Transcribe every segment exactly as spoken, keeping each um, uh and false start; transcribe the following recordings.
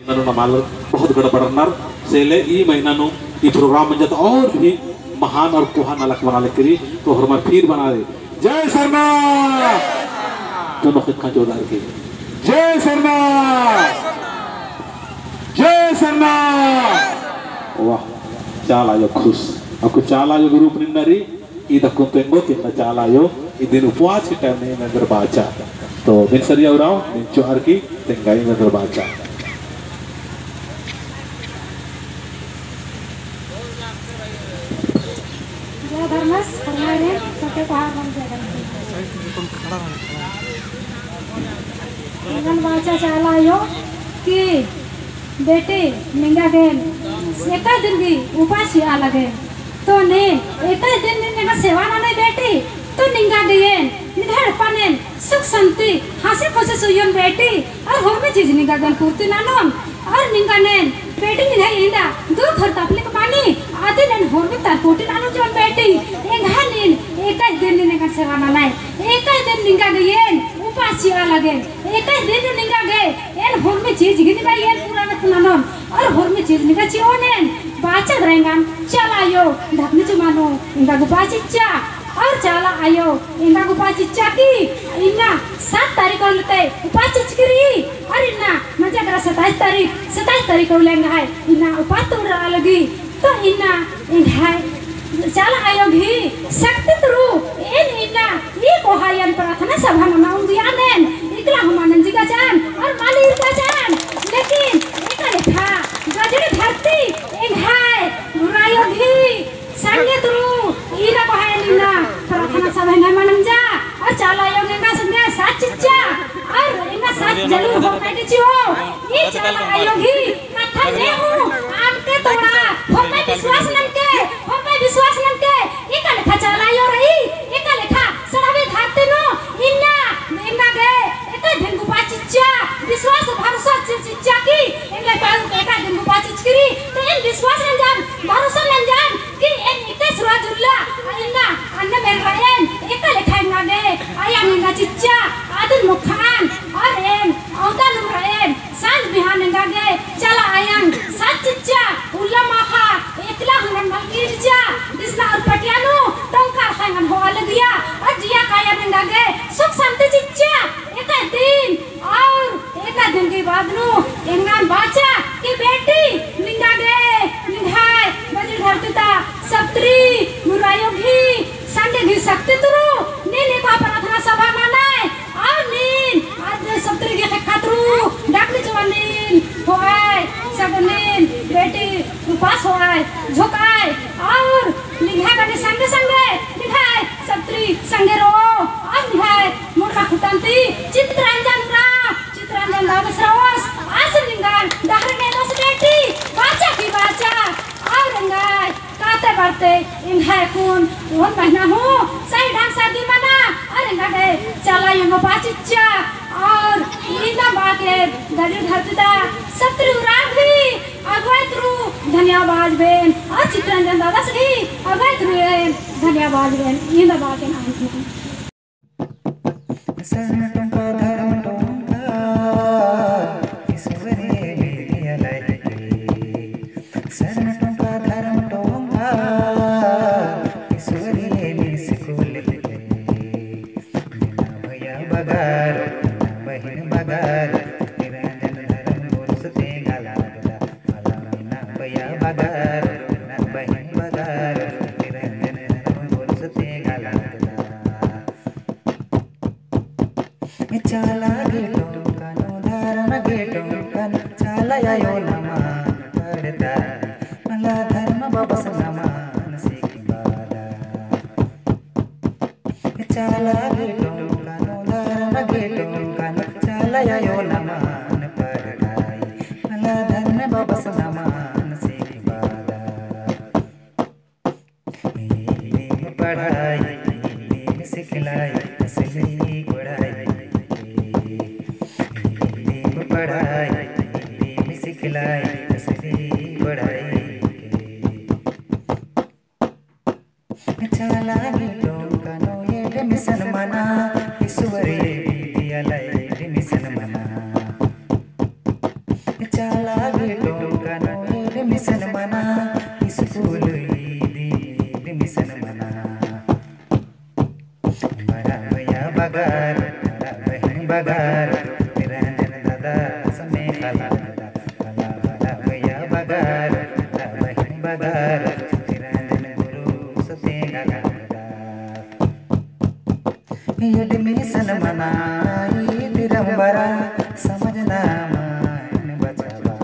ननु नमाल बहुत गड़बड़नर, से ले ई महीना नू ई program मंजा तो और भी महान और कोहा नलख बना ले करी, तो होरमर फिर बना ले। जय सरना। तो नोखित खा जोरदार की। जय सरना। जय सरना। वाह, चाला आयो खुश। अक्कु चाला आयो group निन्ना रई, ईद अक्कुन तेंगो कि इन्ना चाला आयो, इदिन उपवास की time नू एन्देर बाचा। तो बिन सरिया उराँव, बिन चोअर की तेंगा एन्देर बाचा। जय धर्मेस, फरमाए रे, सबके पहाड़ बन जय धर्मेस। एंगन बाचा चाला आयो कि बेटी, निंगा गे एका दिन गही उपास चिआ लगे। तो नीन एका दिन नीन एंगा सेवा ननोय बेटी, तो निंगा गे एन निधर पनेन सुख शांति हँसी खुशी सुयोन बेटी, और होरमी चीज निंगा गे एन पूर्ति ननोन, और निंगा गे एन बेटी निंग्है एन्दा दुख और तकलीफ मनी, अदिन एन होरमी तरकोटी ननोन चिओन बेटी, एंग्है नीन एका दिन नीन एंगन सेवा ननोय, एका दिन निंगा गे एन उपास चिआ लगे। एका दिन निंगा गे एन होरमी चीज गे निंगा गे एन पूरा ननोन और होरमी चीज निंगा चिओन एन बाचा दरा एंगन चाला आयो ढकनी चुमा नू एंगा गे उपास चिच्चा। और चाला आयो एंगा गे उपास चिच्चा कि इन्ना सात तारीख होले ते उपास चिच्चकी रई और इन्ना मंजा दरा सत्ताईस तारीख, सत्ताईस तारीख होले एंग्है इन्ना उपास तोड़आ लगी। तो इन्ना एंग्है चाला आयो गही शक्ति तुरु एन इन्ना ई कोहा आयन प्रार्थना सभा नना उंगुयान एन, इकला हूँ मल नंजकाचन और मल ईरकाचन, लेकिन एका लेखा गजड़ी धरती एंग्है मुर्रा आयो गही संगे तुरु इन्ना कोहा आयन इन्ना प्रार्थना सभा नना मल नंजा और चाला आयो एंगा संगे साथ चिच्चा और एंगा साथ जरूर होरमर गे चिओ। ई चाला आयो गही कत्थन ने हूँ अमके तोड़ा, होरमर विश्वास ननके, होरमर विश्वास ननके, एका लेखा चाला आयो रई, एका लेखा सड़ाबे धरती नू, इन्ना, इन्ना गे, एका दिन गे उपास चिच्चा, विश्वास भरोसा चि-, चिच्चा कि, एंग्है पारू एका दिन गे उपास चिच्चकी रई, तो एन विश्वास नंजम, भरोसा नंजम, कि एन इत्ते सुरज उल्ला, इन्ना, अन्ने मेर रअन, एका लेखा एंगा गे, आया एंगा चिच्चा, अदिन मोख़न, और एन, औंदा नू रअन, सांझ बिहान एंगा गे चाला आयंग साथ चिच्चा, उल्ला माख़ा, एकला हूँ एंगन मल कीड़चा, बिसना और पटिया नू टोंका रखा एंगन होआ लगिया, और जिया काया एंगा गे सुख शांति चिच्चा। एका दिन और एका दिन के बाद नू एंगन बाचा कि बेटी निंगा गे निंग्है गजड़ी धरती ता सप्तरी मुर्रा आयो गही संगे गही शक्ति तुरु नीन एका प्रार्थना सभा ननोय, और नीन आज सप्तरी गही ख़ेक्खा तुरु ढकनी चुमा नीन होआय, सगो नीन बेटी उपास होआय, झोंकाय, और निंग्है गने संगे संगे निंग्है सप्तरी संगे रओ, और निंग्है मुर्रा खुटन ती चितरंजन उराँव, चितरंजन दादस रओस, आस निंगन डहरे नेदोस बेटी, बाचा कि बाचा, और एंग्है काते बरते एंग्है खून ओन महीना हूँ सही ढंग शादी मना, और एंगा गे चाला आयो गे उपास चिच्चा, और इन्ना बाके गजड़ी धरती ता सप्तरी उराँव गही अगुवाई तुरु धन्यवाद बेन, और चितरंजन दादस गही अगुवाई तुरु एन धन्यवाद बेन, इन्ना बाके नाम सरना टोंका धर्म टोंका, ईश्वरी विद्या लगे। सरना टोंका धर्म टोंका, ईश्वरी स्कूल लगे। मीना भैया बगारो, मीना बहिन बगारो, निरंजन धर्म गुरुस तेंगा लगदा। मला मीना भैया बगारो, मीना बहिन बगारो, निरंजन धर्म गुरुस तेंगा लगदा। चाला गे टोंका नू धर्म गे टोंका नू चाला आयो नमन पड़ता, मला धर्म बबस नमन सिखाबदा। चाला गे टोंका नू धर्म गे टोंका नू चाला आयो नमन पड़ता, मला धर्म बबस नमन सिखाबदा। नीम पढ़ाई, नीम सिखलाई, असली पढ़ाई। नीम पढ़ाई, नीम सिखलाई, असली पढ़ाई। चाला गे टोंका नू admission मना, ईश्वरी विद्यालय admission मना। चाला आगे टोंका नू admission मना, स्कूल ईदी admission मना। बड़ा भैया बगर, बड़ा बहिन बगर, चितरंजन दादा समय खला दादा। बड़ा भैया बगर, बड़ा बहिन बगर, चितरंजन गुरु सते गला दादा। Admission मना ईदिरम बरा, समझना मन बचाबा।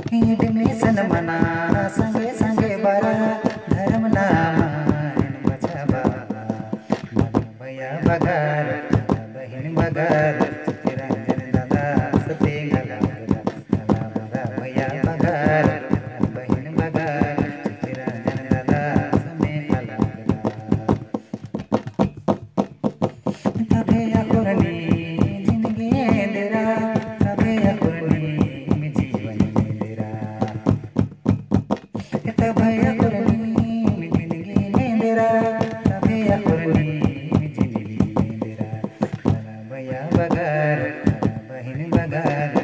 Admission मना संगे संगे बरा, धर्म ना मन बचाबा। बड़ा भैया बगर, बड़ा बहिन बगर, चितरंजन दादा सते गला दादा। बड़ा भैया बगर, बड़ा बहिन बगर, चितरंजन दादा समय खला दादा। तभे अखुरनी जिनगी एन्देरा, तभे अखुरनी जीवन एन्देरा। तभे अखुरनी जिनगी एन्देरा, तभे अखुरनी जिनगी एन्देरा। बड़ा भैया बगर, बड़ा बहिन बगर,